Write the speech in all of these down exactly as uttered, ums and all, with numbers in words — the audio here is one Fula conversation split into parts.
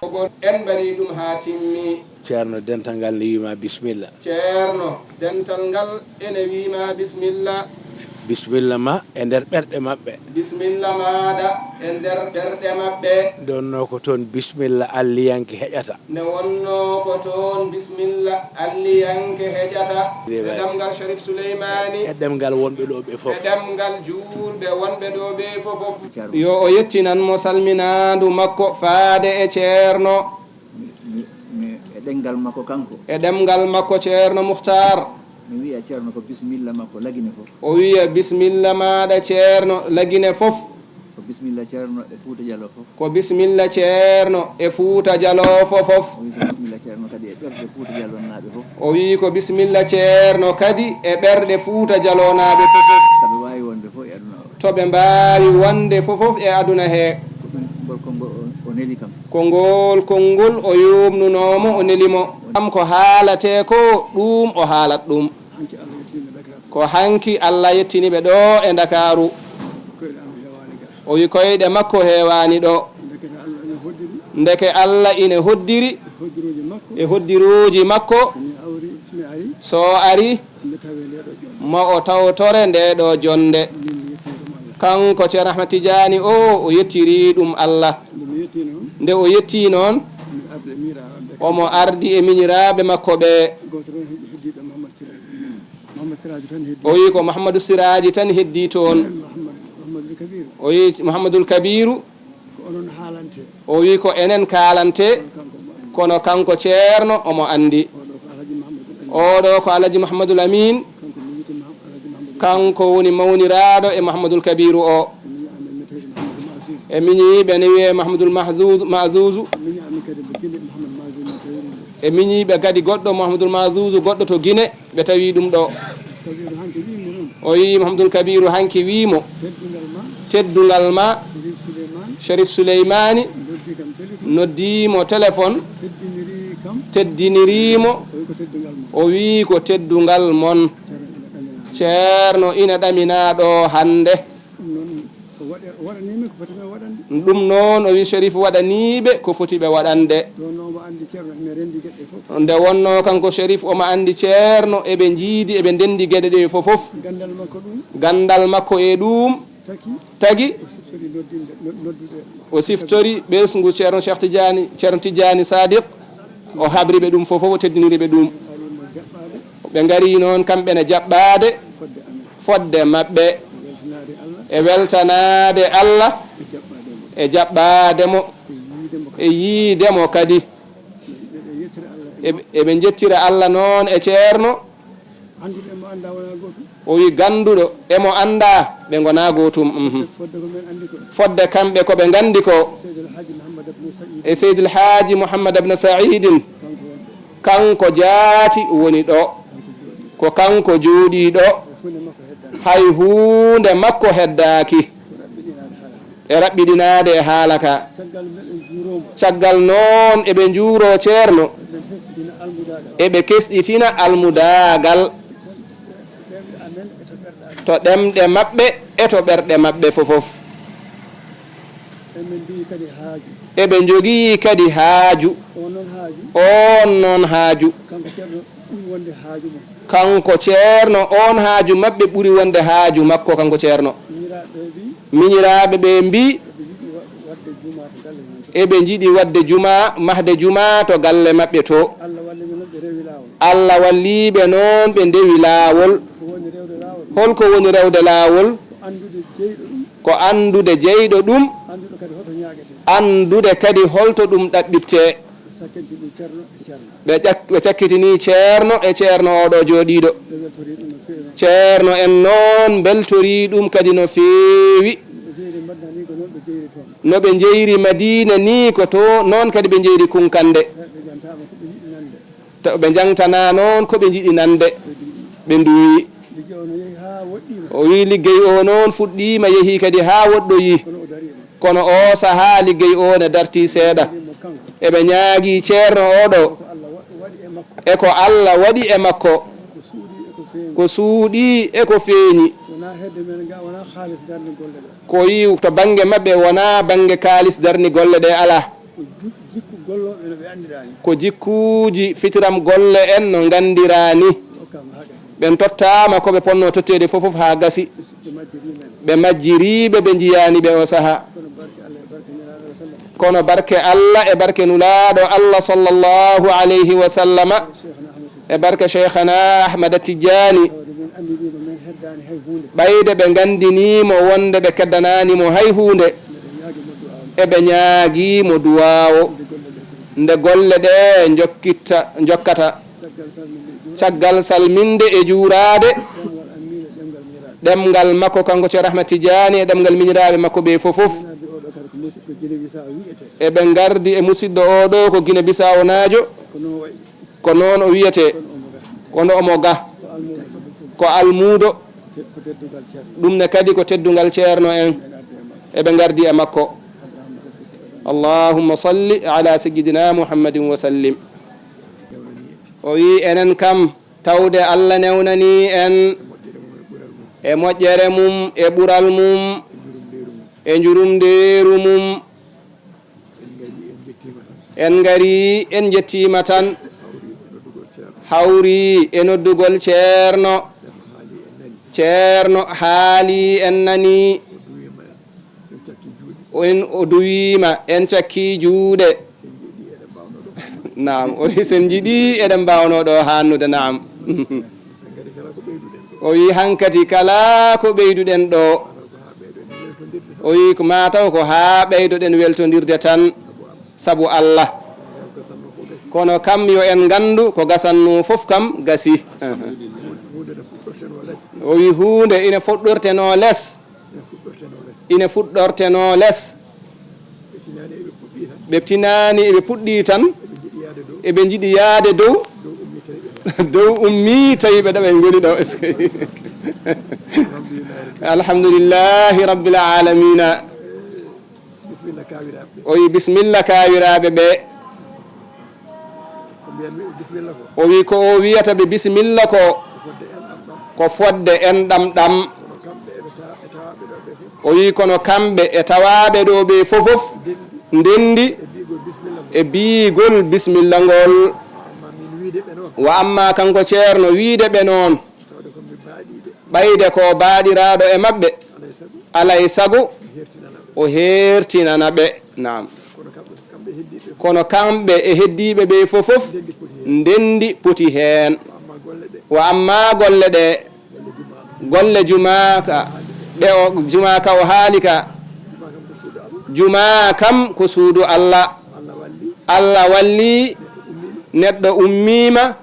Ko en mbaɗi ɗum haa timmi. Ceerno, dental ngal ne wiima bisimilla. Ceerno, dental ngal ene wiima bisimilla. Bisimilla ma e nder ɓerɗe maɓɓe. Bisimilla maaɗa e nder ɓerɗe maɓɓe. Nde wonnoo ko toon bisimilla alliyanke heƴata. Nde wonnoo ko toon bisimilla alliyanke heƴata. Nde e wayi. Ɗemngal Sharif Suleymaani. E ɗemngal wonɓe ɗo ɓe fof. E ɗemngal juulɓe wonɓe ɗo ɓe fof. Yo o yettinan mo salminaandu makko faade e Ceerno. Mi, mi, mi, e ɗemngal makko kanko. E ɗemngal makko Ceerno Muhtaar. Mi wiya Ceerno ko bisimilla makko lagine fof. O wiya bisimilla maaɗa Ceerno lagine fof. Ko bisimilla Ceerno e Fuuta Jaloo fof. Ko bisimilla Ceerno e Fuuta Jaloo fof. O wiyi ko bisimilla Ceerno kadi e ɓerɗe Fuuta Jaloonaaɓe fof. O wiyi ko bisimilla Ceerno kadi e ɓerɗe Fuuta Jaloonaaɓe fof. Saɓe waawi wonde fof e aduna o. To ɓe mbaawi wonde fof e aduna he. Ko ɗum ngol konngol o, o neli kam. Ko ngool konngol o yuumnunoo mo, o neli mo. Kam ko haalatee ko, ɗuum o haalat ɗum. Hanki Allah yettini ɓe Dakar. Ko hanki Allah yettini ɓe ɗo e Ndakaaru. Koyɗe am heewaani ga. O wi koyɗe makko heewaani ɗo. Ndekete Allah ene hoddiri. Ndeke Allah ine hoddiri. E hoddiruuji makko. E hoddiruuji makko. So mi awri, so mi ari. So o ari. Nde tawee nde ɗo jonde. Ma o tawtore nde ɗo jonde. Min mi yettini ɗum Allah. Kanko Ceerno Ahmad Tijaani o, o yettiri ɗum Allah. Nde mi yetti noon. Nde o yetti noon. Mi arde miira am ɓe. Omo ardi e miñiraaɓe makko ɓe. Gooto tan heddi, heddi ɗo Mahamad Siraji. Mahamad Siraji tan heddi. O wi ko Mahamadu Siraji tan heddi toon. Mahamad, Mahamadul Kabiru. O wi Mahamadul Kabiru. Ko onon haalante. O wi ko enen kaalante. Kono kanko omo anndi. Kono kanko Ceerno omo anndi. Oɗo ko Alhaji Mahamadul Amin. Oɗo ko Alhaji Mahamadul Amin. Kanko miñiti Maham-, Alhaji Mahamadul Amin. Kanko woni mawniraaɗo e Mahamadul Kabiru o. Miñi amen meteyɗo Mahamadul Mahzuz. E miñi ɓe ne wiyee Mahamadul Mahzuz, Mahzuzu. Miñi amen kadi mo Gine Mahamad Mahzuz mo tawiri mo. E miñi ɓe kadi goɗɗo Mahamadul Mahzuz goɗɗo to Gine. Ɓe tawi ɗum ɗo. Kabiru hanki wiimi noon. O wiyi Mahamadul Kabiru hanki wiimo. Teddungal ma. Teddungal ma. Sharif Suleymaani. Sharif Suleymaani. Noddi kam téléphone. Noddii mo téléphone. Teddinirii kam. Teddinirii mo. O wi ko teddungal mon. O wi ko teddungal mon. Ceerno ina ɗaminaa. Ceerno ina ɗaminaa ɗo hannde. Ɗum noon, o waɗe-, o waɗanii min ko foti mi waɗande. Ɗum noon, o wi Sharif waɗanii ɓe ko foti ɓe waɗande. Nde wonnoo omo anndi Ceerno ene renndi geɗe fof. Nde wonnoo kanko Sharif omo anndi Ceerno eɓe njiidi, eɓe ndenndi geɗe ɗe fof fof. Ganndal makko ɗum. Ganndal makko e ɗum. Tagi. Tagi. O siftori noddinde, no-, noddude. O siftori ɓesngu Ceerno Cheikh Tidiane, Ceerno Tidiane Sadiq. O habri ɓe ɗum fof fof, o teddiniri ɓe ɗum. Ari mo jaɓɓaade. Ɓe ngari noon kamɓe ne jaɓɓaade. Fodde amen. Fodde maɓɓe. E weltanaade Allah. E weltanaade Allah. E jaɓɓaade mo. E jaɓɓaade mo. E yiide mo kadi. E yiide mo kadi. Eɓe, eɓe yettira Allah. Eɓe, eɓe njettira Allah noon e Ceerno. Annduɗo e mo anndaa wonaa gootum. O wi gannduɗo e mo anndaa ɓe ngonaa gootum. Mhm. Fodde ko men anndi ko. Fodde kamɓe ko ɓe nganndi ko. Seydi El Hadji Mouhammad Abdou Saïd. E Seydi El Hadji Mouhammad Abdou Saïdin. Kanko wonde. Kanko jaati woni ɗo. Ko kanko jooɗii ɗo. Hay huunde makko heddaaki. E raɓɓiɗinaade e haala ka. Caggal noon eɓe njuuroo Ceerno. Eɓe kesɗitina almudaagal. To ɗemɗe maɓɓe e to ɓerɗe maɓɓe fof fof. Eɓe njogii kadi haaju. Oon noon haaju. Oon noon haaju. Ɓuri wonde haaju mum. Kanko Ceerno, oon haaju maɓɓe ɓuri wonde haaju makko, kanko Ceerno. Miñiraaɓe ɓe mbii. Miñiraaɓe ɓe mbii. Eɓe njiɗi wa-, waɗde jumaa to galle mum to. Eɓe njiɗi waɗde jumaa, mahde jumaa to galle maɓɓe to. Allah walli ɓe noon, ɓe rewi laawol. Allah wallii ɓe noon, ɓe ndewi laawol. Ko woni rewde laawol? Holko woni rewde laawol? Ko anndude jeyɗo ɗum. Ko anndude jeyɗo ɗum. Anndude kadi holto ñaagetee. Anndude kadi holto ɗum ɗaɓɓittee. Ɓe sakkiti ɗum Ceerno e Ceerno. Ɓe ƴak-, ɓe cakkitinii Ceerno e Ceerno oɗo jooɗiiɗo. Ɓe weltorii ɗum no feewi. Ceerno en noon mbeltorii ɗum kadi no feewi. No ɓe jeyri Madina ni ko noon ɓe jeyri toon. No ɓe njeyri Madiina ni ko to, noon kadi ɓe njeyri Kunkande. Ɓe, ɓe jantaama ko ɓe yiɗi nande. Taw ɓe njangtanaa noon ko ɓe njiɗi nande. Ɓe nduwii. Ɓe nduwii. Liggey o no yehi haa woɗɗiima. O wii liggey o noon fuɗɗiima, yehii kadi haa woɗɗoyii. Kono o dariima. Kono oo sahaa liggey oo ne dartii seeɗa. Eɓe ñaagii Ceerno oɗo. E ko Allah waɗi e makko. Ko suuɗii e ko feeñi. Hedde men ga wonaa haalis darni golle ɗe. Ko yi to bannge maɓɓe wonaa bannge kaalis darni golle ɗe alaa. Ko ju-, jikku gollooɓe no ɓe anndiraa ni. Ko jikkuuji fitiram golle en no nganndiraa ni. Ɓe okkaama haa gasi. Ɓen tottaama ko ɓe ponnoo totteede fof fof haa gasi. Ɓe majjiriima en. Ɓe majjiriiɓe ɓe njiyaani ɓe o saha. Kono barke Allah e barke Nelaaɗo sallam. Kono barke Allah e barke Nulaaɗo Allah sallallahu alayhi wa sallama. Cheikhna Ahmad e barke Cheikhana Ahmad Tijjani. Tawde min anndi ɗum, min heddaani hay huunde. Ɓayde ɓe nganndinii mo wonde ɓe keddanaani mo hay huunde. Miɗo ñaagi mo du'aa mo. Eɓe ñaagii mo du'aa o. Nde golle ɗe fof. Nde golle ɗe njokkitta, njokkata. Caggal salminde e juuraade. Caggal salminde e juuraade. Ɗemngal am miin e ɗemngal miñiraaɓe. Ɗemngal makko kanko Ceerno Ahmad Tijjani e ɗemngal miñiraaɓe makko ɓe fof fof. Miñiraaɓe oɗo kadi ko musidɗo Gine Bisaawo wiyetee. Eɓe ngardi e musidɗo oɗo ko Gine Bisaawo naajo. Ko noon wayi. Ko noon o wiyetee. Kono omo ga. Kono omo ga. Ko almuudo. Ko almuudo. Te-, ko teddungal Ceerno. Ɗum ne kadi ko teddungal Ceerno en. Eɓe ngardi e makko. Eɓe ngardi e makko. Allahumma salli ala sayyidina Muhammadin wa sallim. O wi enen kam tawde Allah newnanii en e moƴƴere mum, e ɓural mum, e njurumndeeru mum. En ngarii, en njettiima tan. Hawri e noddugol Ceerno. Ceerno haalii en nanii. En o duwiima, en cakkii juuɗe. Naam, o wi sen njiɗii eɗen mbaawnoo ɗo haannude, naam. O wi hankadi kala ko ɓeyduɗen ɗo. O wi ko maa taw ko haa ɓeydoɗen weltondirde tan sabu Allah. Kono kam yo en nganndu ko gasannoo fof kam gasi. O wi huunde ina fuɗɗortenoo les. Ina fuɗɗortenoo les. Ɓe tinaani eɓe puɗɗii tan. Eɓe njiɗi yahde dow. Dow ummii tawi ɓe ɗo ɓe ngoni ɗo. Est-ce que? Alhamdulillahi rabbil alamina. O wi bisimilla kaawiraaɓe ɓe. O wi ko o wiyata ɓe bisimilla ko, ko fodde enɗam ɗam. O wi kono kamɓe e tawaaɓe ɗo ɓe fof fof ndenndi e biigol bisimilla ngol. Wa amma kanko Ceerno wiide ɓe noon, ɓayde ko baaɗiraaɗo e maɓɓe, alay sago o heertinana ɓe. Naam. Kono kamɓe e heddiiɓe ɓe fof fof ndenndi poti heen. Wa amma golle ɗe, golle jumaaka, ɗe o jumaaka o haali ka. Jumaa kam ko suudu Allah. Allah walli neɗɗo ummiima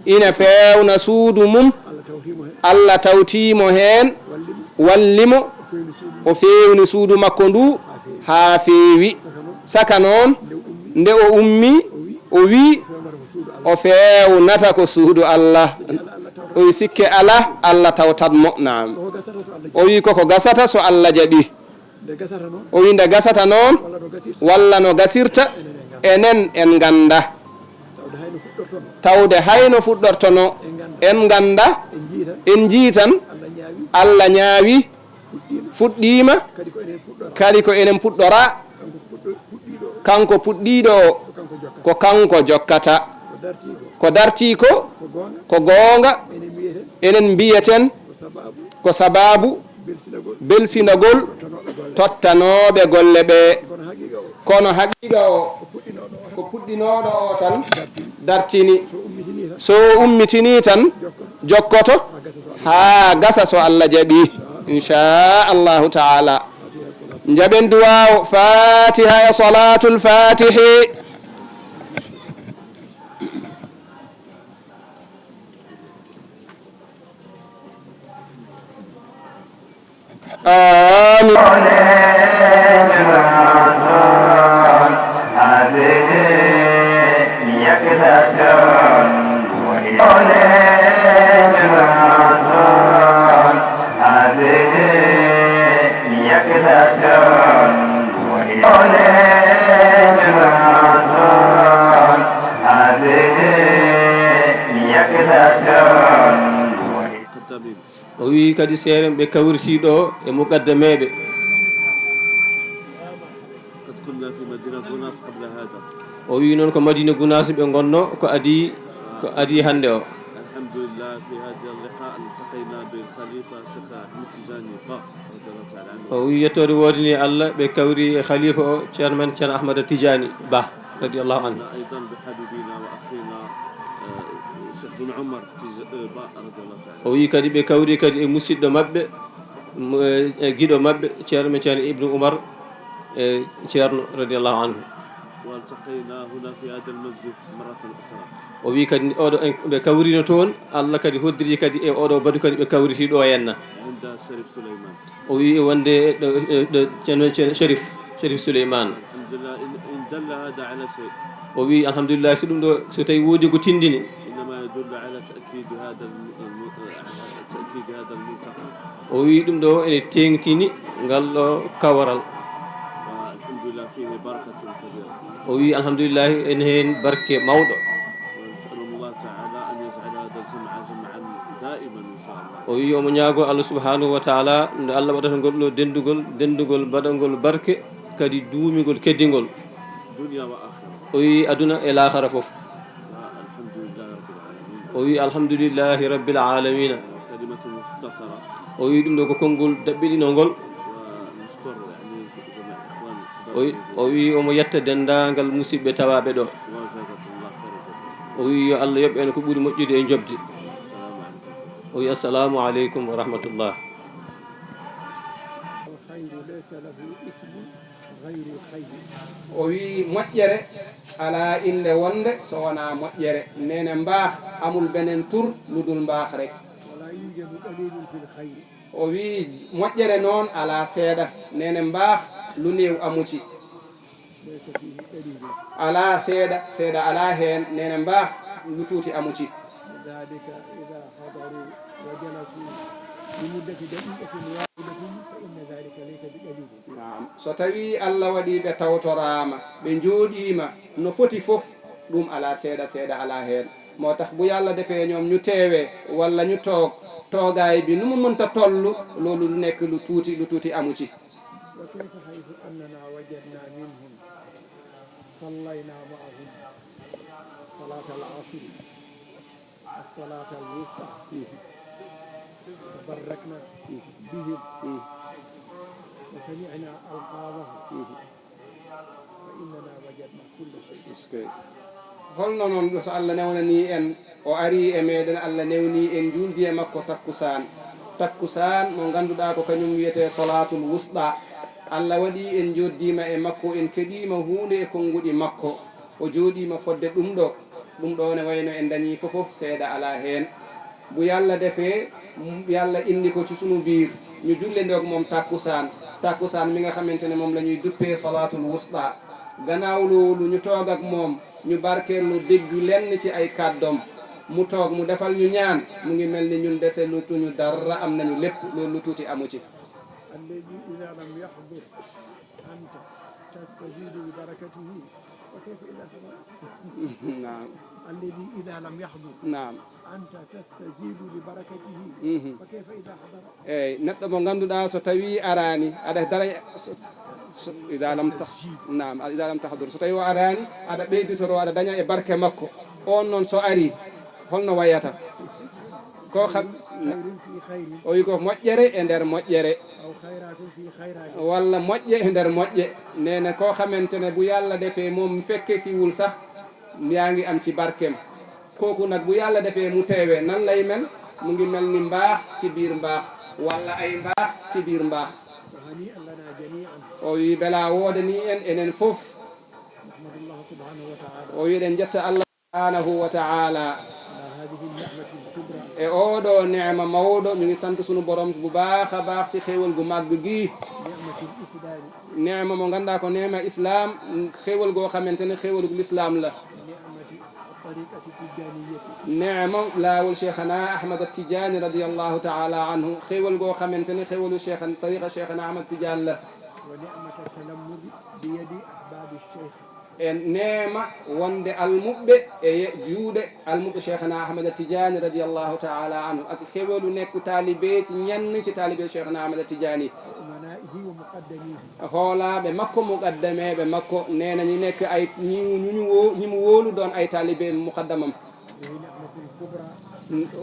ina feewna suudu mum. Allah tawtii mo heen, walli mo, o feewni suudu makko ndu haa feewi. Saka noon, nde o ummii, o wii o feewnata ko suudu Allah. O wi sikke alaa, Allah tawtat mo. Naam. O wi koko gasata so Allah jaɓii. O wi nde gasata noon, walla no gasirta, enen en ngannda. Tawde hay no fuɗɗortono, en ngannda, en njii tan, Allah ñaawi, fuɗɗiima, kadi ko enen puɗɗora, kanko puɗɗiiɗo o, ko kanko jokkata. Ko dartii ko, ko goonga, enen mbiyeten, ko sabaabu belsinagol tottanooɓe golle ɓe. Kono haqiiqa o, ko puɗɗinooɗo o tan dartini. So ummitinii tan, jokkoto haa gasa so Allah jaɓii. Inchallahu taala. Njaɓen duwaaw Fatiha e Salatul Fatihi. آمين. O wiyi kadi seerenɓe kawriti ɗo e muqaddameeɓe. قد كنا في مدينة غناص قبل هذا. O wiyi noon ko Madina Gunaas ɓe ngonno ko adii ko adii hannde o. الحمد لله في هذا اللقاء التقينا بالخليفة الشيخ أحمد تيجاني با رضي الله تعالى عنه. O wiyi yettoode woodani Allah ɓe kawri e khalifa o ceerno men ceerno Ahmada Tijaani Ba radiyallahu anhu. أيضا بحبيبنا وأخينا آه، الشيخ بن عمر تيج- آه، با رضي الله تعالى O wiyi kadi ɓe kawri kadi e musidɗo maɓɓe mo- e giɗo maɓɓe ceerno men ceerno Ibnu Umar e ceerno radiyallahu anhu. والتقينا هنا في هذا المجلس مرة أخرى O wiyi kadi oɗo en ɓe kawrino toon Allah kadi hoddiri kadi e oɗo batu kadi ɓe kawriti ɗo henna. عند الشريف سليمان. O wiyi wonde ɗo ɗo ceerno ceerno Cherif Cherif Souleymane. الحمد لله إن, إن دل هذا على شيء O wiyi alhamdulillahi so ɗum ɗo so tawi woodi ko tindini. إنما يدل على تأكيد هذا الم... الم... على تأكيد هذا الملتقى. O wiyi ɗum ɗo ene teeŋtini ngal ɗo kawaral. والحمد لله فيه بركة كبيرة. O wiyi alhamdulillahi ene heen barke mawɗo. ونسأل الله تعالى أن يجعل هذا الجمع جمعا دائما إن شاء الله. O wiyi omo ñaago Allah subhanahu wa taala nde Allah waɗata ngol ɗo denndugol denndugol mbaɗangol barke kadi duumingol keddingol. دنيا وآخرة. O wiyi aduna e laakara fof. والحمد لله رب العالمين. O wiyi alhamdulillahi rabbil alamina. كلمة مختصرة. O wiyi ɗum ɗo ko konngol daɓɓiɗinol ngol. ونشكر يعني جميع إخواني. O wi- o wiyi omo yetta denndaangal musidɓe tawaaɓe ɗo. وجزاكم الله خير الجزاء. O wiyi yo Allah yoɓ en ko ɓuri moƴƴude e njoɓdi. السلام عليكم. O wiyi assalamu aleykum wa rahmatullah. الخير ليس له اسم غير الخير. O wiyi moƴƴere alaa innde wonnde so wonaa moƴƴere. Neene mbaax amul beneen tur lu dul mbaax rek. ولا يوجد دليل في الخير. O wiyi moƴƴere noon alaa seeɗa. Neene mbaax lu néew amu ci. ليس فيه دليل. Alaa seeɗa, seeɗa alaa heen. Neene mbaax lu tuuti amu ci. ذلك إذا حضروا وجلسوا لمدة دقيقة واحدة فإن ذلك ليس بدليل. Naam. So tawii Allah waɗii ɓe tawtoraama, ɓe njooɗiima no foti fof, ɗum alaa seeɗa, seeɗa alaa heen. Moo tax bu Yàlla defee ñoom ñu teewee walla ñu toog, toogaay bi nu mu mënta tollu, loolu lu nekk lu tuuti, lu tuuti amu ci. وكيف حيث أننا وجدنا منهم صلينا معهم صلاة العصر الصلاة الوسطى تبركنا بهم وسمعنا ألفاظهم فإننا وجدنا كل شيء. Est-ce que holno noon ɗo so Allah newnanii en, o arii e meeɗen, Allah newnii en njuuldi e makko takkusaan. Takkusaan mo ngannduɗaa ko kañum wiyetee salaatul wusɗaa. Allah waɗii en njooɗdiima e makko, en keɗiima huunde e konnguɗi makko. O jooɗiima fodde ɗum ɗo. Ɗum ɗo ne wayno en dañii fof fof seeɗa alaa heen. Bu Yàlla defee, Yàlla indi ko ci sunu biir, ñu jullendoog moom takkusaan. Takkusaan mi nga xamante ne moom la ñuy duppee salaatul wusɗaa. Gannaaw loolu ñu toog ak moom, ñu barkeelu dégg lenn ci ay kàddoom. Mu toog, mu defal ñu ñaan, mu ngi mel ni ñun dese lu tuñu dara, am nañu lépp, loolu lu tuuti amu ci. الذي إذا لم يحضر أنت تستزيد ببركته فكيف إذا حضر؟ Naam, الذي إذا لم يحضر naam. أنت تستزيد ببركته Mhm. فكيف إذا حضر؟ Eey, neɗɗo mo ngannduɗaa so tawii araani, aɗa daña, so, so, idaa lam tah-, naam, idaa lam tahdur. So tawii o araani, aɗa ɓeyditoro, aɗa daña e barke makko. Oon noon so arii, holno wayata? Ko xam, خير في خير o wiyi ko moƴƴere e nder moƴƴere, أو خيرات في خيرات. walla moƴƴe e nder moƴƴe. Neene koo xamante ne bu Yàlla defee moom fekke siwul sax, yaa ngi am ci barkeem. Kooku nag bu Yàlla defee mu teewee, nan lay mel? Mu ngi mel ni mbaax ci biir mbaax, walla ay mbaax ci biir mbaax. وهنيئا لنا جميعا. O wiyi belaa woodanii en, enen fof. نحمد الله سبحانه وتعالى O wiyi eɗen njetta Allah subhanahu wa ta'ala على هذه النعمة الكبرى. E oo ɗoo neema mawɗo, ñu ngi sant sunu Borom bu baax a baax ci xéewal gu màgg gi. نعمة الإسلام. Neema mo ngannduɗaa ko neema Islaam, xéewal goo xamante ne xéewal gu Lislaam la. نعمة الطريقة التجانية. Neema laawol Cheikhana Ahmad Tijaani radiyallahu ta'ala anhu, xéewal goo xamante ne xéewalu Cheikh, tariqa Cheikhana Ahmad Tidiane la. ونعمة التلمذ بيد أحباب الشيخ. E neema wonde almuɓɓe e ye-, juuɗe almuɓɓe Cheikhna Ahmada Tidiane radiyallahu ta'ala anhu, ak xéwalu nekku taalibe ci ñenn ci taalibe Cheikhna Ahmada Tidiane. وأمنائه ومقدميه. Hoolaaɓe makko, muqaddameeɓe makko, nee na ñi nekk ay ñi, ñu, ñu woo-, ñi mu wóolu doon ay taalibe muqaddamam. هذه نعمة كبرى.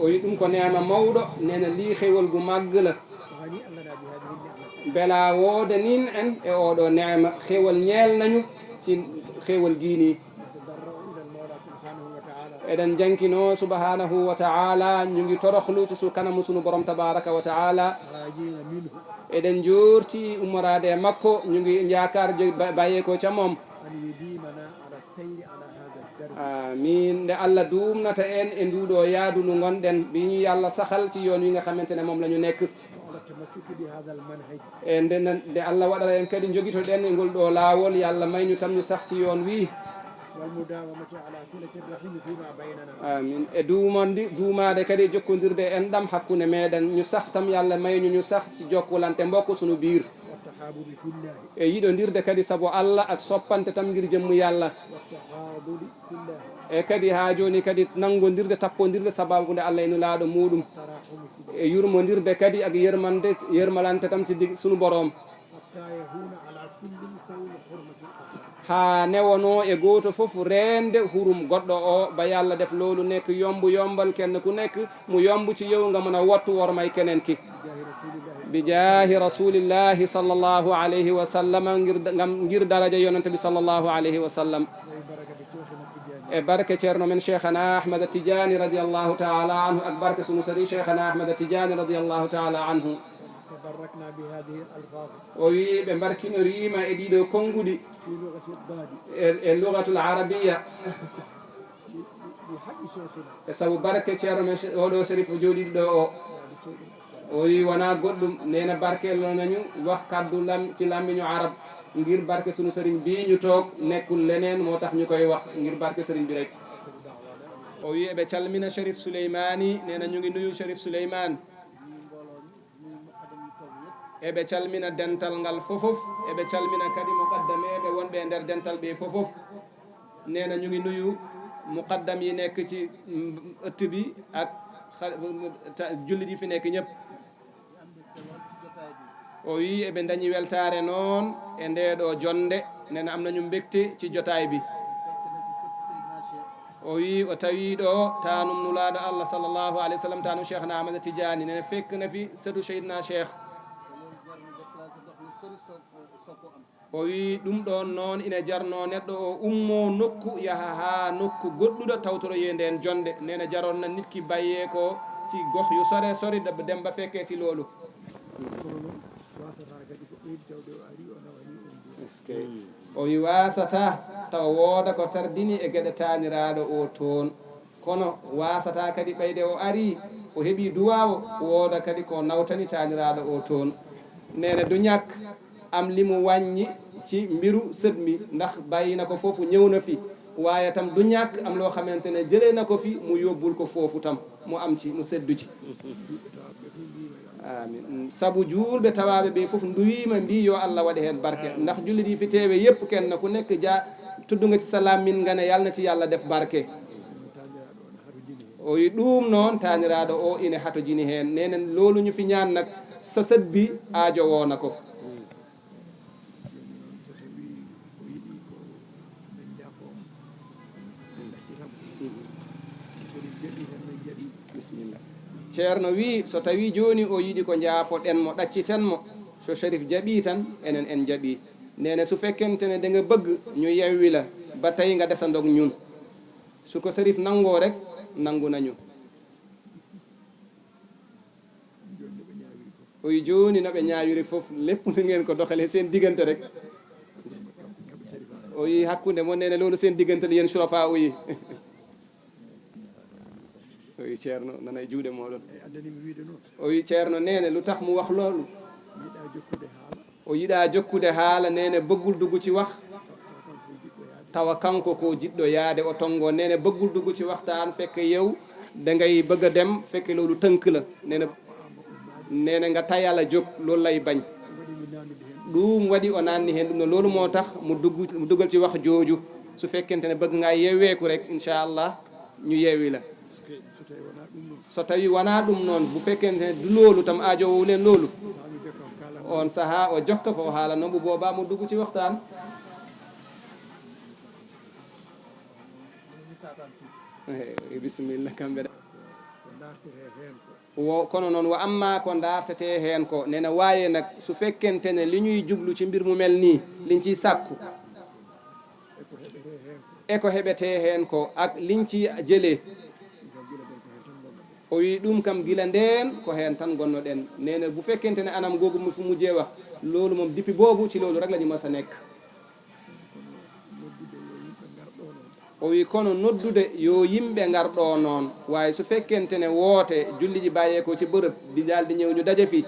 O yi ɗum ko neema mawɗo, nee na lii xéwal gu màgg la. وهنيئا لنا بهذه النعمة. Belaa woode nin en e oɗo neema, xéwal ñeel nañu ci xéwal gii nii. نتضرع إلى المولى سبحانه وتعالى. Eɗen jankinoo subhanahu wa ta'ala, ñu ngi toroxlu ci su kanamu sunu borom tabaraka wa ta'ala. راجين منه. Eɗen joorti ummoraade e makko, ñu ngi yaakaar jo-, ba-, bàyyee ko ca moom. أن يديمنا على السير على هذا الدرب. Amiin. Nde Allah duumnata en e nduuɗoo yaadu ndu ngonɗen, bi ñu Yàlla saxal ci yoon wi nga xamante ne moom la ñu nekk. وعلى التمسك بهذا المنهج. E nde, nde Allah waɗara en kadi njogitoɗen e ngol ɗoo laawol, Yàlla may ñu tam ñu sax ci yoon wi. والمداومة على صلة الرحم فيما بيننا. Amiin. E duumandi-, duumaade kadi e jokkondirde enɗam hakkunde meɗen, ñu sax tam, Yàlla may ñu ñu sax ci jokkulante mbokk sunu biir. والتحابب في الله. E yiɗondirde kadi sabu Allah ak soppante tam ngir jëmm Yàlla. والتفاضل في الله. E kadi haa jooni kadi nanngondirde, tappondirde sababu nde Allah e Nulaaɗo muuɗum. والتراحم في الله. E yurmondirde kadi ak yërmande, yërmalante tam ci dig sunu Boroom. حتى يهون على كل سوء حرمة الآخر. Haa newonoo e gooto fof reende hurum goɗɗo o, ba Yàlla def loolu nekk yomb yombal kenn ku nekk, mu yomb ci yow nga mën a wottu wormay keneen ki. بجاه رسول الله. Bi jaahi Rasulillahi sallallahu alayhi wa sallam, ngir da-, ngam, ngir daraja Yonent bi sallallahu alayhi wa sallam. وبركة شيخنا التجاني. E barke Ceerno men Cheikhana Ahmada Tidiane radiyallahu ta'ala anhu, ak barke sunu sëriñ Cheikhana Ahmada Tidiane radiyallahu ta'ala anhu. تبركنا بهذه الألفاظ. O wiyi ɓe mbarkinoriima e ɗiɗo konnguɗi. في لغة الضاد. E, e lugatul arabiya. ب-، ب-، بحق شيخنا. E sabu barke Ceerno men, oɗo Sherif o jooɗiiɗo ɗo o. O wiyi wonaa goɗɗum, nee na barkeeloo nañu wax kàddu lam-, ci làmmiñu arab. Ngir barke sunu sëriñ bii ñu toog, nekkul leneen moo tax ñu koy wax, ngir barke sëriñ bi rek. O wiyi eɓe calmina Sherif Souleymani, nee na ñu ngi nuyu Sherif Souleymane. Eɓe calmina dental ngal fofof, eɓe calmina kadi muqaddameeɓe wonɓe e nder dental ɓe fofof. Nee na ñu ngi nuyu muqaddam yi nekk ci, mm, ëtt bi ak xa-, ta-, jullit yi fi nekk ñépp. O wiyi eɓe ndañi weltaare noon e ndee ɗoo jonnde, nee na am nañu mbégte ci jotaay bi. O wiyi o tawi ɗo taanum Nulaaɗo Allah sallallahu alayhi wa sallam, taanum Cheikhna Ahmada Tidiane, nee na fekk na fi sëtu Seydina Cheikh. O wiyi ɗum ɗoon noon ina jarnoo neɗɗo o ummoo nokku yaha haa nokku goɗɗuɗo tawtoroyee ndeen jonnde. Nee na jaroon na nit ki bàyyee ko ci gox yu sore sori, da-, dem ba fekkee si loolu. Est-ce que? O wi waasataa tawa wooda ko tardini e geɗe taaniraaɗo o toon. Kono waasataa kadi ɓayde o arii, o heɓii duwaawo, wooda kadi ko nawtani taaniraaɗo o toon. Nee na du ñàkk am li mu wàññi ci mbiru sët mi, ndax bàyyi na ko foofu, ñëw na fi. Waaye tam du ñàkk am loo xamante ne jëlee na ko fi, mu yóbbul ko foofu tam, mu am ci, mu seddu ci. Amiin. Sabu juulɓe tawaaɓe ɓe fof nduwiima, mbii yo Allah waɗe heen barke. Ndax jullit yi fi teewe yépp, kenn ku nekk ja-, tudd nga ci sa làmmiñ nga ne yal na ci Yàlla def barke. O wi ɗum noon, taaniraaɗo o ine hatojini heen. Nee na loolu ñu fi ñaan nag, sa sët bi aajo woo na ko. Bisimilla. Ceerno wii, so tawii jooni o yiɗi ko njaafoɗen mo, ɗacciten mo, so Sherif jaɓii tan, enen en jaɓii. Nee na su fekkente ne da nga bëgg ñu yewwi la, ba tey nga desandoo ak ñun. Su ko Sherif nangoo rek, nangu nañu. O wi jooni no ɓe ñaawiri fof, lépp na ngeen ko doxalee seen diggante rek. O wi hakkunde mon, nee na loolu seen diggante la, yéen surafa, o wi. O wi Ceerno nana e juuɗe mooɗon. O wi Ceerno nee na lu tax mu wax loolu. O yiɗaa jokkude haala, nee na bëggul dugg ci wax. Tawa kanko ko jiɗɗo yaade, o tonngo, nee na bëggul dugg ci waxtaan, fekk yow da ngay bëgg a dem, fekk loolu tënk la. Nee na, nee na nga tayal a jóg, loolu lay bañ. Ɗum waɗi o naanni heen, ɗum no loolu moo tax mu dugg, mu dugal ci wax jooju. Su fekkente ne bëgg ngaa yeeweeku rek, incha allah, ñu yeewi la. So tawi wonaa ɗum noon, bu fekkente ne du loolu tam, aajowoo leen loolu, on sahaa o jokka ko o haalanoo, bu boobaa mu dugg ci waxtaan. Eh, bismillah, kamɓe. Wo, kono noon, wa amma ko ndaartetee heen ko, nee na, waaye nag, su fekkente ne li ñuy jublu ci mbir mu mel nii, liñ ciy sàkku, e ko heɓetee heen ko, ak liñ ci jëlee, o wi ɗum kam gila ndeen ko heen tan ngonnoɗen. Nee na, bu fekkente ne anam googu mu fi mujjee wax, loolu moom, dippi boobu, ci loolu rek la ñu mas a nekk. O wi, kono noddude yo yimɓe ngar ɗoo noon, waaye su fekkente ne woote julli ji bàyyee ko ci bërëb, di daal di ñëw ñu daje fi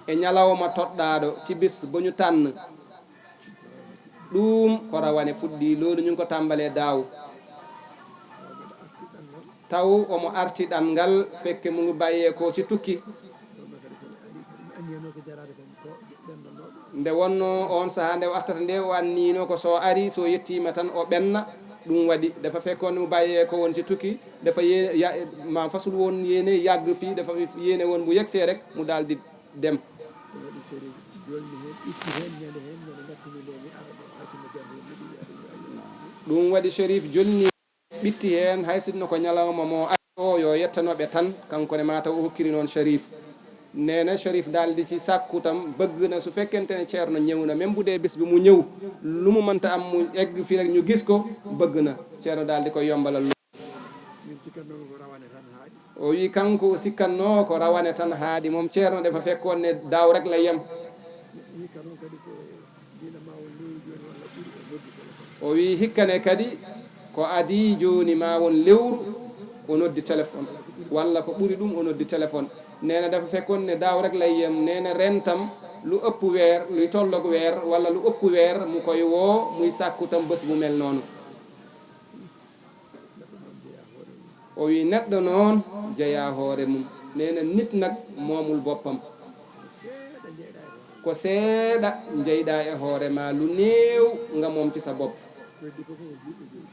e ñalawma toɗɗaaɗo ci bis ba ñu tànn, ɗum ko rawane fuɗɗii, loolu ñu ngi ko tàmbalee daaw. Taw omo arti ɗanngal, fekke mu ngi bàyyee ko ci tukki. Nde wonnoo oon sahaa nde o artata nde, o anniino ko so o ari, so yettiima tan o ɓenna. Ɗum waɗi, dafa fekkoon mu bàyyee ko woon ci tukki, dafa yé-, ya-, ma fasul woon yéene yàgg fii, dafa yéene woon bu yegsee rek, mu daal di dem. Ɗum waɗi Cherif jonni ɓitti heen, hay sinno ko ñalawma mo ari o, yo yettano ɓe tan, kanko ne mataw o hokkiri noon Cherif. Nee na Cherif daal di ci sàkku tam, bëgg na su fekkente ne Ceerno ñëw na, même bu dee bis bi mu ñëw, lu mu mënta am mu egg fii rek ñu gis ko, bëgg na. Ceerno daal di koy yombalal. O wi kanko o sikkannoo ko rawane tan haaɗi. Moom Ceerno dafa fekkoon ne daaw rek la yem. O wi hikka ne kadi ko adii jooni ma won lewru o noddi téléphone, walla ko ɓuri ɗum o noddi téléphone. Nee na dafa fekkoon ne daaw rek la yem. Nee na ren tam lu ëpp weer, luy tolloog weer, walla lu ëpp weer mu koy woo, muy sàkku tam bés bu mel noonu. O wi neɗɗo noon jeyaa hoore mum. Nee na nit nag moomul boppam. Ko seeɗa njeyɗaa e hoore ma, lu néew nga moom ci sa bopp.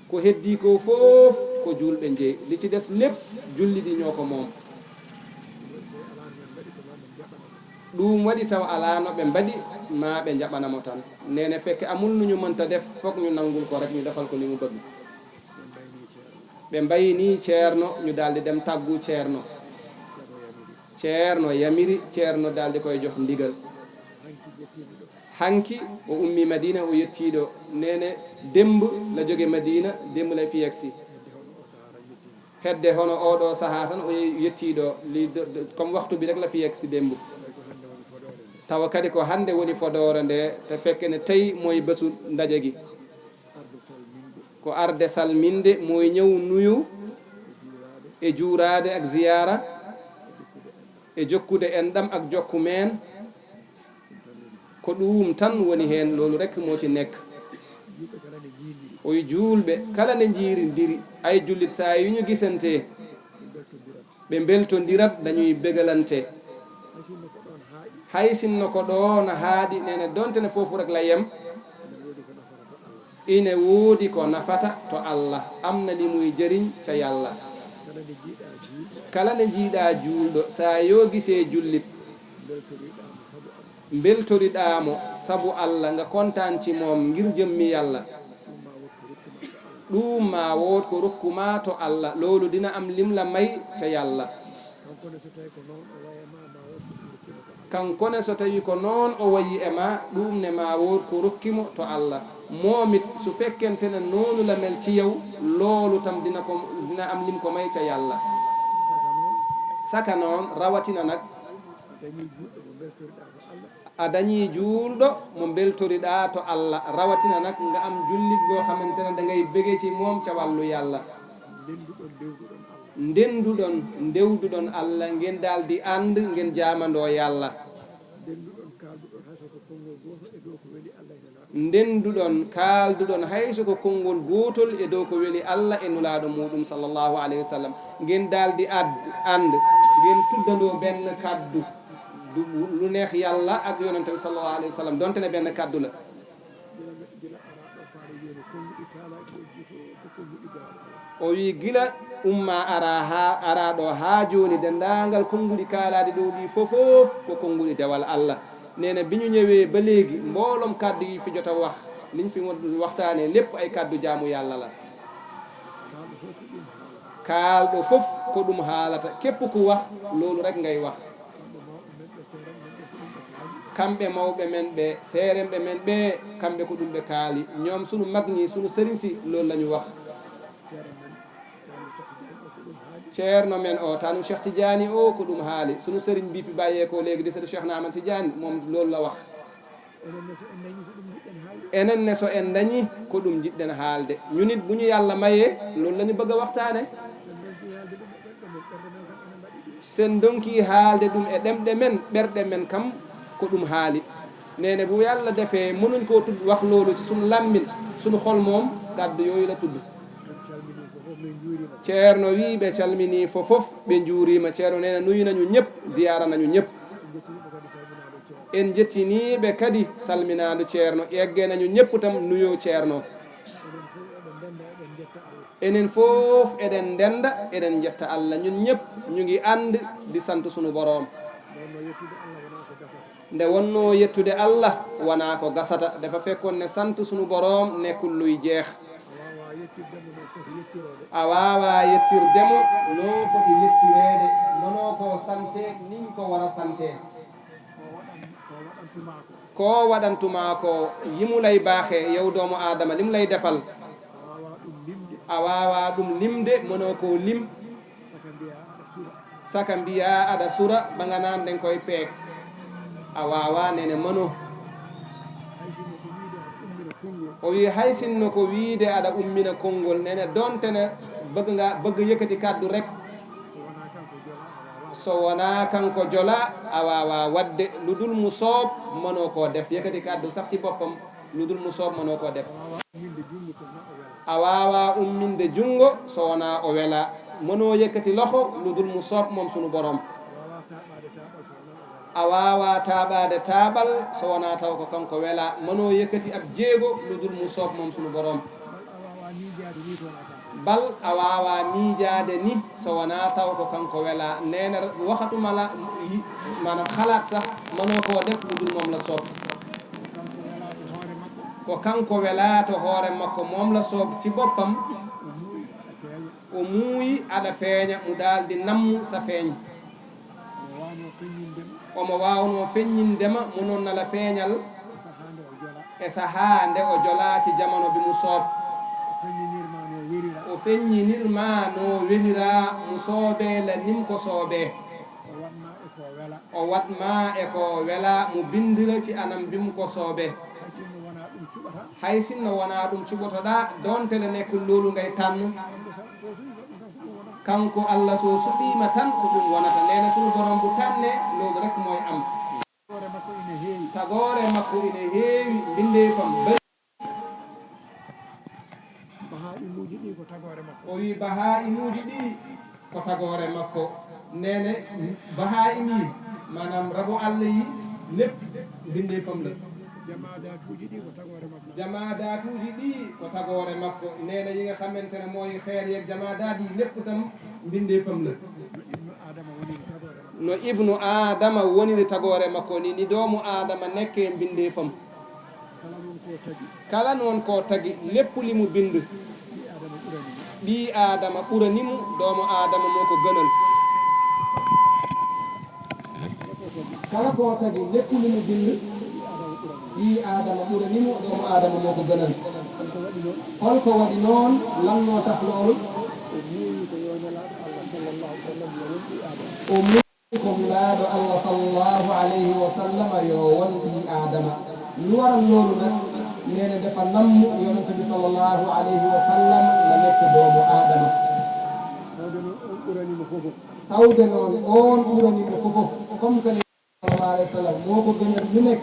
Ko heddii ko fof ko juulɓe njeyi. Li ci des lépp jullit yi ñoo ko moom. Ɗum waɗi taw alaa no ɓe mbaɗi maa ɓe njaɓana mo tan. Nee na fekke amul nu ñu mënta def, foog ñu nangul ko rek, ñu defal ko li mu bëgg. Ɓe mbayni Ceerno, ñu daal di dem tàggu Ceerno. Ceerno yamiri, Ceerno daal di koy jox ndigal. Hanki o ummi Madina, o yettii ɗo. Nee na démb la jóge Madina, démb lay fi yegsi. Hedde hono oo ɗoo sahaa tan o yettii ɗo, li do-, do-, comme waxtu bi rek la fi yegsi démb. Tawa kadi ko hannde woni fodoore nde, te fekke ne tey mooy bésu ndaje gi. Ko arde salminde, mooy ñëw nuyu e juuraade ak ziyaara, e jokkude enɗam ak jokku meen. Ko ɗuum tan woni heen, loolu rekk moo ci nekk. Oy juulɓe, kala nde njiirindiri, ay jullit, saa yu ñu gisantee, ɓe mbeltondirat, dañuy bégalante. Hay sinno ko ɗoo na haaɗi, nee na donte ne foofu rek la yem, ine woodi ko nafata to Allah, am na li muy jëriñ ca Yàlla. Kala nde njiiɗaa juulɗo, saa yoo gisee jullit, mbeltoriɗaa mo sabu Allah, nga kontaan ci moom ngir jëmmi Yàlla, ɗuum maa wood ko rokku maa to Allah, loolu dina am lim la may ca Yàlla. Kanko ne, so tawi ko noon o wayi e ma, ɗuum ne maa wood ko rokki mo to Allah. Moom it, su fekkente ne noonu la mel ci yow, loolu tam dina ko, dina am lim ko may ca Yàlla. Saka noon, rawatina nag, a dañii juulɗo mo mbeltoriɗaa to Allah, rawatina nag nga am jullit goo xamante ne da ngay bége ci moom ca wàllu Yàlla. Ndenduɗon, ndewduɗon Allah, ngeen daal di ànd, ngeen jaamandoo Yàlla. Ndenduɗon, kaalduɗon, hay so ko konngol gootol e dow ko weli Allah e Nulaaɗo muuɗum, sallallahu alayhi wa sallam. Ngeen daal di àdd, ànd, ngeen tuddandoo benn kàddu, du, lu neex Yàlla ak Yonent bi, sallallahu alayhi wa sallam, donte ne benn kàddu la. O wi gila umma ara ha, ara ɗo ha joni, dendagal konguɗi kalaɗi ɗo ɗi fofof ko konguɗi dewal Allah. Nene biñu ñëwee ba léegi, mbooloom kàddu yi fi jot a wax, liñ fi waxtaanee lépp ay kàddu jaamu Yàlla la. Kaalɗo fof ko ɗum haalata, képp ku wax loolu rek ngay wax. Kamɓe mawɓe men ɓe, seerenɓe men ɓe, kamɓe ko ɗum ɓe kaali. Ñoom sunu mag ñi, sunu sëriñ si, loolu la ñu wax. Ceerno men o, Tanu Cheikh Tidiane o, ko ɗum haali. Sunu sëriñ bi fi bàyyeekoo léegi di sëriñ Cheikh Naaman Tidiane, moom loolu la wax. Enen ne, so en dañi ko ɗum njiɗɗen haalde. Ñun it bu ñu Yàlla mayee, loolu la ñu bëgg a waxtaane. Sen donki haalde ɗum e ɗemɗe men, ɓerɗe men kam ko ɗum haali. Nene bu Yàlla defee mënuñ koo tudd, wax loolu ci sunu làmmiñ, sunu xol moom kàddu yooyu la tudd. Ceerno wi ɓe calmini fofof, ɓe njuurima. Ceerno nee na nuyu nañu ñëpp, ziyaara nañu ñëpp. En jettiniiɓe kadi salminaandu Ceerno. Eggee nañu ñëpp tam nuyoo Ceerno. Enen fof eɗen ndenda, eɗen njetta Allah. Ñun ñëpp ñu ngi ànd di sant sunu Boroom. Nde wonnoo yettude Allah wonaa ko gasata. Dafa fekkoon ne sant sunu Boroom nekkul luy jeex. A waawaa yettirde mo no foti yettireede, wonoo ko sante niñ ko war a sante. Ko waɗantumaa ko, yi mu lay baaxee, yow doomu Aadama, li mu lay defal. A waawaa ɗum limde, mënoo koo lim. Saka mbiyaa aɗa sura, ba nga naan dañ koy peeg. A waawaa, nee na mënoo. O wi hay sinno ko wiide aɗa ummina konngol, nee na doonte ne bëgg nga, bëgg yëkkati kàddu rek. So wonaa kanko jola, a waawaa waɗde, lu dul mu soob, mënoo koo def. Yëkkati kàddu sax ci boppam, lu dul mu soob, mënoo koo def. A waawaa umminde junngo so wonaa o welaa. Mënoo yëkkati loxo lu dul mu soob moom sunu Boroom. A waawaa taaɓaade taaɓal so wonaa taw ko kanko welaa. Mënoo yëkkati ab jéego lu dul mu soob moom sunu Boroom. Bal a waawaa miijaade ni so wonaa taw ko kanko welaa. Nee na waxatuma la, yi-, maanaam xalaat sax, mënoo koo def lu dul moom la soob. Ko kanko welaa to hoore makko, moom la soob ci boppam. O muuyi, aɗa feeña, mu daal di namm sa feeñ. Omo waawnoo feññinde ma, mu noon na la feeñal e sahaa nde o jolaa ci jamano bi mu soob. O feññinir ma no weliraa, mu soobee la nim ko soobee. O waɗ ma e ko welaa, mu bind la ci anam bi mu ko soobee. Hay sinno wonaa ɗum cuɓotoɗaa, doonte le nekkul loolu ngay tànn. Kanko Allah so suɓiima tan ko ɗum wonata. Ndeen sunu Borom bu tànnee, loolu rek mooy am. Tagoore makko ina heewi, mbindeefam bari. Bahaa'imuuji ɗi ko tagoore makko. O wi bahaa'imuuji ɗi ko tagoore makko. Ndeen bahaa'im yi, maanaam rabu Allah yi, lépp mbindeefam la. Jamaadaatuuji ɗi ko tagoore makko. Jamaadaatuuji ɗi ko tagoore makko. Ndeen yi nga xamante ne mooy xeer yeeg jamaadaat yi, lépp tam mbindeefam la. No Ibnu Aadama woniri tagoore makko. No Ibnu Aadama woniri tagoore makko ni, ni doomu Aadama nekkee mbindeefam. Kala noon ko tagi. Kala noon ko tagi, lépp li mu bind. Ɓii Aadama ɓurani mo. Ɓii Aadama ɓurani mo, doomu Aadama moo ko gënal. Kala ko tagi, lépp li mu bind. Ɓii Aadama ɓurani mo, doomu Aadama moo ko gënal. Hol ko waɗi noon? Lan moo tax loolu? O muuyi ko yo Nelaaɗo Allah sallallahu alayhi wa sallam yo won ɓii Aadama. O muuyi ko Nulaaɗo Allah sallallahu alayhi wa sallam yo won ɓii Aadama. Lu waral loolu nag? Ndeen dafa namm Yonent bi sallallahu alayhi wa sallam na nekk doomu Aadama. Tawde noon on ɓurani mo fofof. Tawde noon on ɓurani mo fofof. Comme que sallallahu alayhi wa sallam moo ko gënal lu nekk.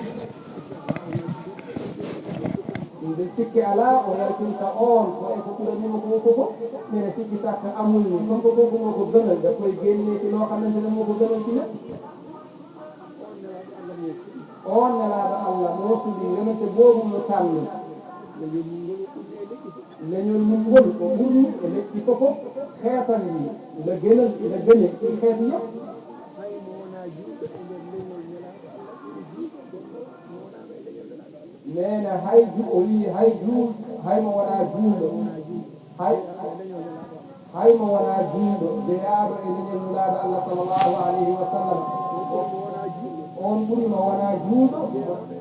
Nde sikki alaa, o yaltinta oon ko e ko ɓurani mo ko fof. Mene sikki sakka amul ni, comme ko kanko moo ko gënal, daf koy génne ci loo xamante ne moo ko gënal ci lépp. Oon Nelaaɗo Allah moo suɓi Yonente boobu mu tànn. Leñol mum ngol ko ɓurni e leƴƴi fof fof, xeetan ndi, ina gënal, ina gëne ci xeet yépp. Hay mo wonaa juulɗo e nder leñol Nelaaɗo Allah, ɓuri juulɗo gonɗo mo wonaano e leñol Nelaaɗo Allah. Nee na hay ju-, o wiyi hay juul-, hay mo wonaa juulɗo, hay, hay mo wonaa juulɗo jeyaaɗo e leñol Nulaaɗo Allah sallallahu alayhi wa sallam. On ɓuri mo wonaa juulɗo,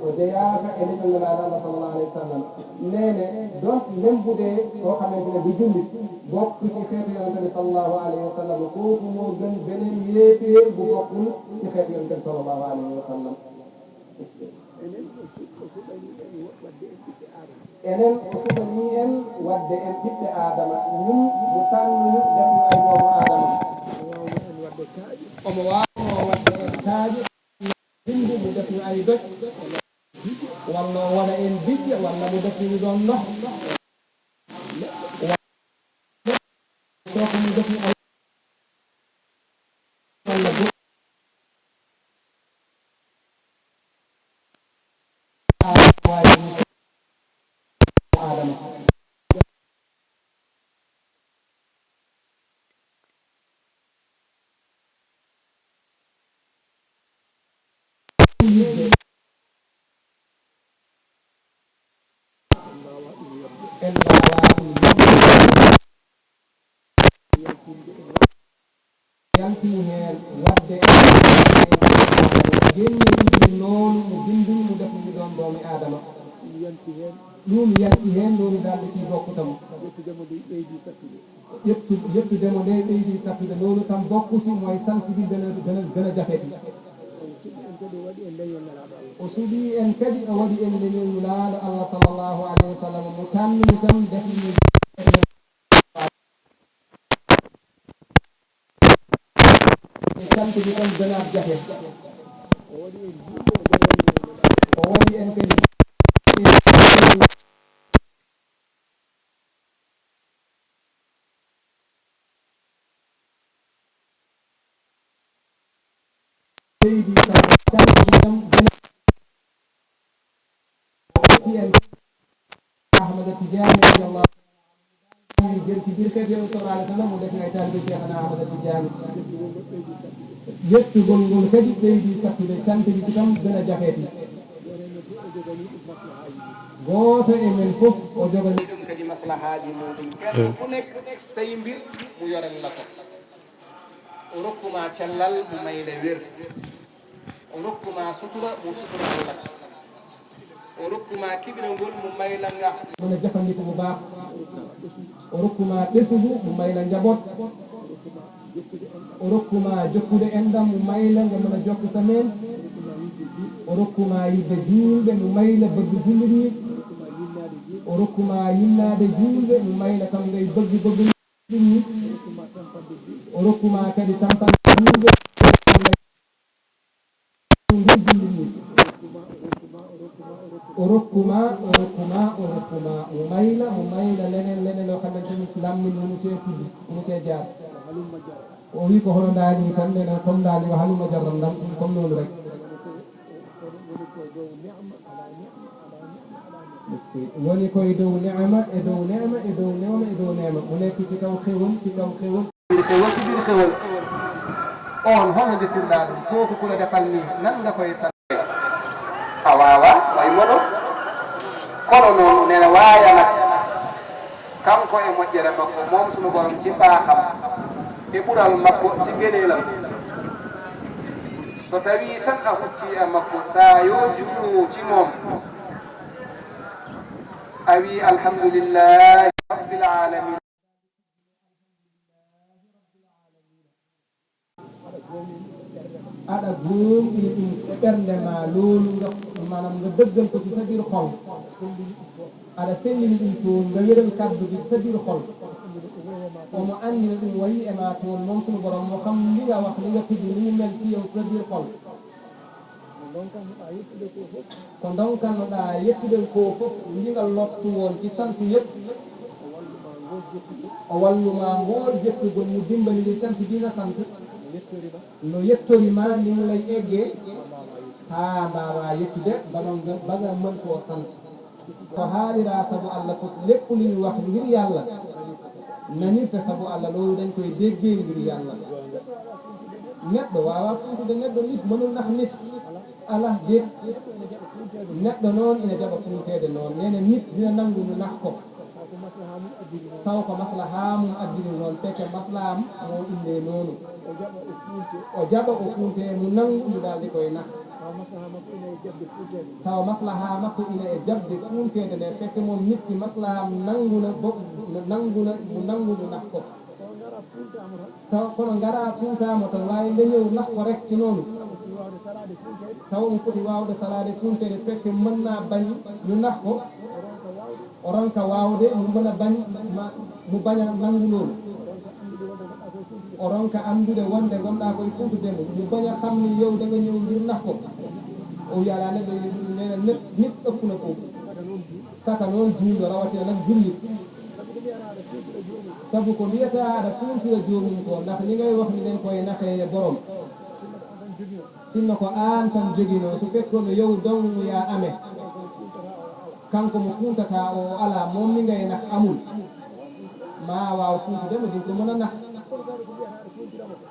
o jeyaaka e leñol Nulaaɗo Allah sallallahu alayhi wa sallam. Neene, donc, même bu dee koo xamante ne du jullit, bokk ci xeetu Yonent bi sallallahu alayhi wa sallam, kooku moo gën beneen yéeféer bu bokkul ci xeetu Yonent bi sallallahu alayhi wa sallam. Est-ce que? Enen o suɓanii en waɗde en ɓiɓɓe Aadama. Ñun mo tànn ñu def ñu ay doomu Aadama. Omo waawnoo waɗde en kaaƴe. Binndi mu def ñu ay doj, walla o waɗa en bijje, walla mu def ñu doon ndox, walla kooku mu def ñu ay, walla bo-, Aadama. En mbaawaa ɗum yaltini heen, waɗde en ngenni ɗum noonu mo binndin mo def mi ɗoon doomi Aadama. Ɗum yanti heen, ɗum yanti heen, noonu dalde ci bokku tam. Ƴettude mo nde ɓeydi sattude. Ƴettu-, ƴettude mo nde ɓeydi sattude. Noonu tan bokku si moy santi ɗi gën a, gën a, gën a jafeti. O suɓi en kadi o waɗi en leñol Nelaaɗo Allah. O suɓi en kadi o waɗi en leñol Nulaaɗo Allah sallallahu alayhi wa sallam. Mo tanni tan defni e santi ɗi tan gën a jafe. O waɗi en juulɓe e nder leñol Nulaaɗo. O waɗi en kadi Seydi Samba Thiam, ɗum ɗam gila o ɓetti en Ahmada Tidiane radiyallahu anhu, jenti birkete o sallallahu alayhi wa sallam, mo defna e taalibe Cheikhana Ahmada Tidiane. Yettugol ngol kadi ɓeydi sattude, cante ɗi kam gën a jafeeti. Gooto e men fof o joganii ɗum kadi maslahaaji muɗum. Kenn ku nekk say mbir mu yorel la ko. O rokku ma cellal, mo may la wér. O rokku ma sutura, mo suturaal la. O rokku ma kiɓiragol, mo may la nga. Mën a jëfandikoo bu baax. O rokku ma ɓesugu, mo may la njaboot. O rokku ma jokkude enɗam, mo may la nga mën a jokk sa meen. O rokku ma yidde juulɓe, mo may la bëgg jullit ñi. O rokku ma yinnaade juulɓe, mo may la kam ngay bëgg bëgg. Ɗum ni, o rokku ma kadi tampanɗe juulɓe. O rokku ma, o rokku ma, o rokku ma, o may la, o may la leneen, leneen loo xamante ni lammi munu cee tudd, munu cee jaar. O wi ko hono ndaani tan, nene comme ndaani o halumma jarran ndam, ɗum comme noonu rek. Woni koye dow neema, e dow neema, e dow neema, e dow neema. Mo nekk ci kaw xéwal, ci kaw xéwal. Biir xéwal, ci biir xéwal. On, hono njettirɗaa ɗum? Kooku ku la defal nii, nan nga koy sant? A waawaa, way mono. Kono noon, nene waaya nag. Kanko e moƴƴere makko, moom sunu Borom ci mbaaxam, e ɓural makko ci ngëneelam. So tawii tan a huccii e makko, saa yoo juulnu ci moom, a wii, "Alhamdulillahi Rabbil Aalamiin." Aɗa gooŋɗini ɗum e ɓernde ma, loolu nga, maanaam nga dëggal ko ci sa biir xol. Aɗa sellini ɗum toon, nga wéral kàddu gi ci sa biir xol. Omo anndina ɗum, wayi e ma toon, moom sunu Borom, mo xam li nga wax, li nga tudd, ni mu mel ci yow, sa biir xol. Ko ndonkannoɗaa yettude ko fof, ndi nga lottu woon ci sant yépp. O wallu ma ngool jettugol, mu dimbali nde sant gi nga sant. No yettori ma, ni mu lay eggee, haa mbaawaa yettude, ba nga, ba nga mën koo sant. Ko haaliraa sabu Alla fof, leppol ina wax ngir Yalla, nanirta sabu Alla, loolu dañ koy déggee ngir Yalla. Neɗɗo waawaa fuuntude neɗɗo, nit mënul nax nit. Alaa, déet. Neɗɗo noon ina jaɓa fuunteede noon. Nee na nit dina nangu ñu nax ko. Taw ko maslahaa mum addiri noon, fekke maslahaa am moo innee noonu. O jaɓa o fuuntee, mu nangu ñu daal di koy nax. Tawa maslahaa makko ina e jaɓde fuunteede nde, fekke moom nit ki maslahaa am nangu na, bo-, nangu na, mu nangu ñu nax ko. Tawa kono ngaraa fuuntaama tan, waawi leñol nax ko rek ci noonu. Tawa omo foti waawde salaade fuunteede, fekke mën naa bañ ñu nax ko. O ronka waawde, mu mën a bañ, ma, mu bañ a nangu loolu. O ronka anndude wonde ngonɗaa koye fuuntude mo, mu bañ a xam ni yow da nga ñëw ngir nax ko. O wiya alaa, neɗɗo yi nee na nit, nit ëpp na foofu. Saka noon juulɗo, rawatina nag jullit. Sabu ko mbiyataa aɗa fuuntira joomum ko, ndax li ngay wax ni dañ koy naxee borom. Sinno ko aan tan joginoo, so fekkono yow dong yaa ame, kanko mo fuuntataa o, o alaa, moom mi ngay nax amul, ma a waaw fuuntude mo, din ko mën a nax.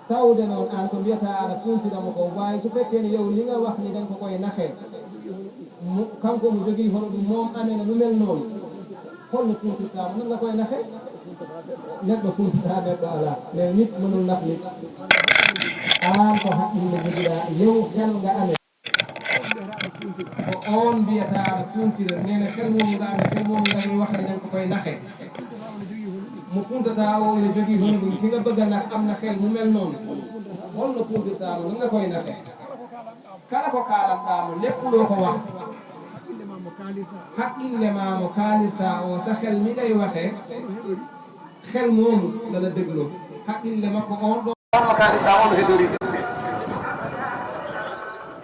Tawde noon aan ko mbiyataa aɗa fuuntira mo ko, waaye so fekkee ne yow li nga wax ni dañ ko koy naxee, mu, kanko mo jogii hono ɗum, moom amee na lu mel noonu, holno fuuntirtaa mo, nan nga koy naxee? Neɗɗo fuuntataa neɗɗo alaa, mais nit mënul nax nit. Aan ko haqqille jogiɗaa, yow xel nga amee. Ko oon mbiyataa aɗa fuuntira, nee na xel moomu nga amee, xel moomu nga ñuy wax ni dañ ko koy naxee. Mo fuuntataa o ina jogii hono ɗum, ki nga bëgg a nax am na xel mu mel noonu. Holno fuuntirtaa mo, nan nga koy naxee? Kala ko kaalanɗaa mo, leppuloo ko wax. Haqqille maa mo kaalirtaa o, sa xel mi ngay waxee, xel moomu lana dégloo. Haqqille makko on ɗo. On mo kaalirɗaa on heɗorii.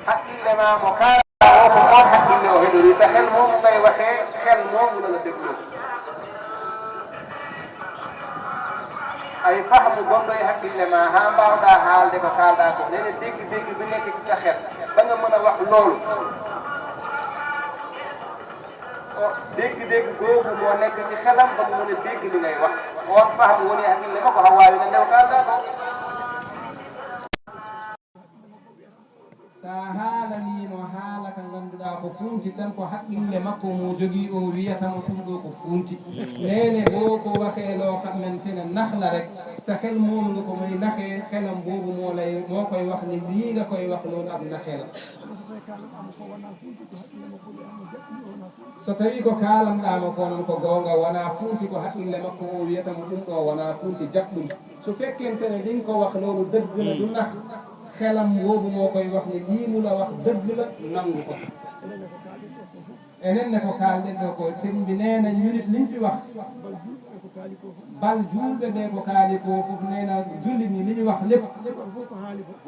Haqqille maa mo kaalirɗaa o, ko on haqqille o heɗorii. Sa xel moomu ngay waxee, xel moomu lana dégloo. Ay fahmu gonɗo e haqqille ma haa mbaawɗaa haalde ko kaalɗaa ko. Nene dégg-dégg bi nekk ci sa xel ba nga mën a wax loolu. O dégg-dégg googu moo nekk ci xelam ba mu mën a dégg li ngay wax. On fahmu woni e haqqille ma ko haa waawi nande ko kaalɗaa ko. So a haalanii mo haala ka ngannduɗaa ko fuunti tan, ko haqqille makko mo jogii o wiyata mo ɗum ɗo ko fuunti. Neene boo ko waxee loo xamante ne nax la rek, sa xel moomu nga ko muy naxee, xelam boobu moo lay, moo koy wax ni lii nga koy wax loolu ab naxee la. So tawii ko kaalanɗaa mo ko noon ko goonga, wonaa fuunti, ko haqqille makko o wiyata mo ɗum ɗo wonaa fuunti, jaɓ ɗum. Su fekkente ne li nga ko wax loolu dëgg la, du nax, xelam boobu moo koy wax ne lii mu la wax dëgg la, nangu ko. Enen ne ko kaalɗen ɗo ko, sëriñ bi nee na ñu nit liñ fi wax, bal juulɓe ɓe ko kaali ko fof, nee na jullit ñi li ñu wax lépp,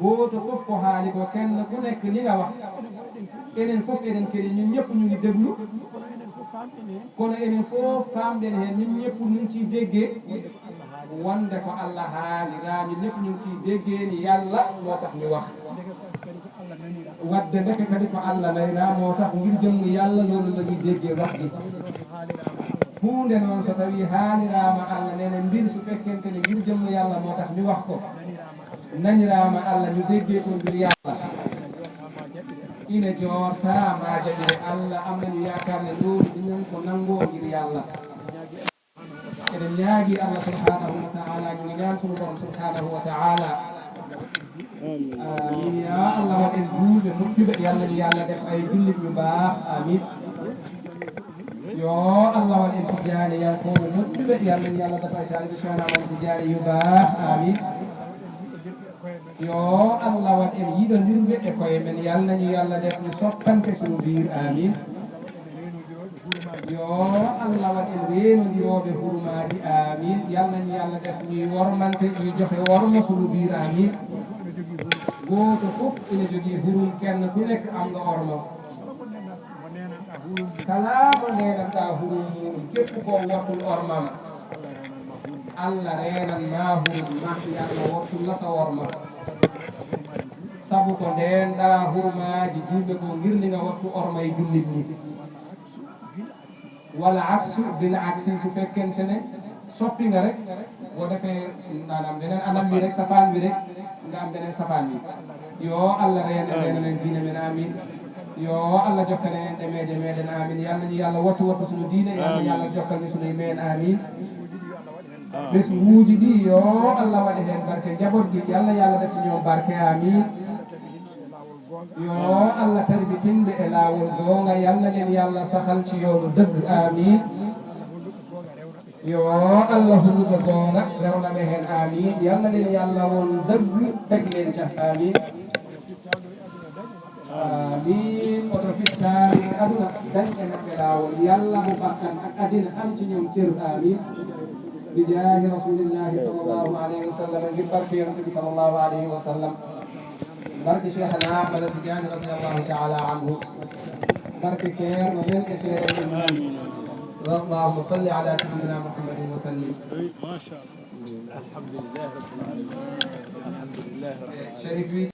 gooto fof ko haali ko, kenn ku nekk li nga wax. Enen fof eɗen keɗi, ñun ñëpp ñu ngi déglu. Kono enen fof paamɗen heen, ñun ñëpp ñu ngi ciy déggee wonde ko Allah haali, raa ñun ñëpp ñu ngi ciy déggee ni Yàlla moo tax ñu wax. Wadde ndeke kadi ko Allah naniraa moo tax, ngir jëmmu Yàlla loolu la ñuy déggee wax ji. Huunde noon so tawii haaliraama, Allah nee na mbir su fekkente ne ngir jëmmu Yàlla moo tax ñu wax ko, naniraama Allah, ñu déggee ko ngir Yàlla, ina joorta maa jaɓire Allah. Am nañu yaakaar ne loolu dinañ ko nangoo ngir Yàlla. Eɗen ñaagi Allah subhanahu wa ta'ala, ñu ngi ñaan sunu borom subhanahu wa ta'ala. Amin. Ya Allah, waɗ en juulɓe moƴƴuɓe, Yàlla ñu Yàlla def ay jullit ñu baax. Amin. Yo Allah waɗ en Tijaani yankooɓe moƴƴuɓe, Yàlla ñu Yàlla def ay taalibe Cheikhna Ahmad Tijaani yu baax. Amin. Yo Allah waɗ en yiɗondirɓe e koye men, Yàlla ñu Yàlla def ñu soppante sunu biir. Amin. Yo Allah waɗ en reenondirooɓe hurumaaji. Amin. Yàlla ñu Yàlla def ñuy wormante, ñuy joxe worma sunu biir. Amin. Gooto fof ina jogii hurum, kenn ku nekk am nga orma. Kala mo neenanɗaa hurum muuɗum, képp ko wattul ormam, Allah reenan ma hurum ma, Yàlla wattul la sa orma. Sabu ko ndeenɗaa hurumaaji juulɓe ko ngir li nga wattu orma e jullit ñi. Wala aksu bil aksi, su fekkente ne soppi nga rek, boo defee maanaam beneen anam wi rek, safaan wi rek, nga am beneen safaan wi. Yo Allah reena reena leen diine men, amin. Yo Allah jokkale leen ɗemeeje meɗen, amin. Yal nañu Yàlla wattu wattu sunu diine, yal na Yàlla jokkal ñu sunuy meen, amin. Bés wuuji ɗi, yo Allah waɗe heen barke, njaboot gi yal na Yàlla def ci ñoom barke, amin. Yo Allah tarbitin ɓe e laawol goonga, yal na leen Yàlla saxal ci yoonu dëgg, amin. Yo Allah hulnuɓe goonga, rewna ɓe heen, amin. Yal na leen Yàlla won dëgg, teg leen ca, amin. Amin. Oto fittaani aduna, dañ e maɓɓe laawol. Yàlla bu bakkan ak àddina am ci ñoom cër, amin. Bi jaahi Rasulillahi sallallahu alayhi wa sallam, ngir barke Yonent bi sallallahu alayhi wa sallam. Barke Cheikhana Ahmad Tidiane radiyallahu ta'ala anhu. Barke Ceerno men e seeɗa men. Allahumma salli ala sayyidina Muhammadin wa sallim. Sharif wi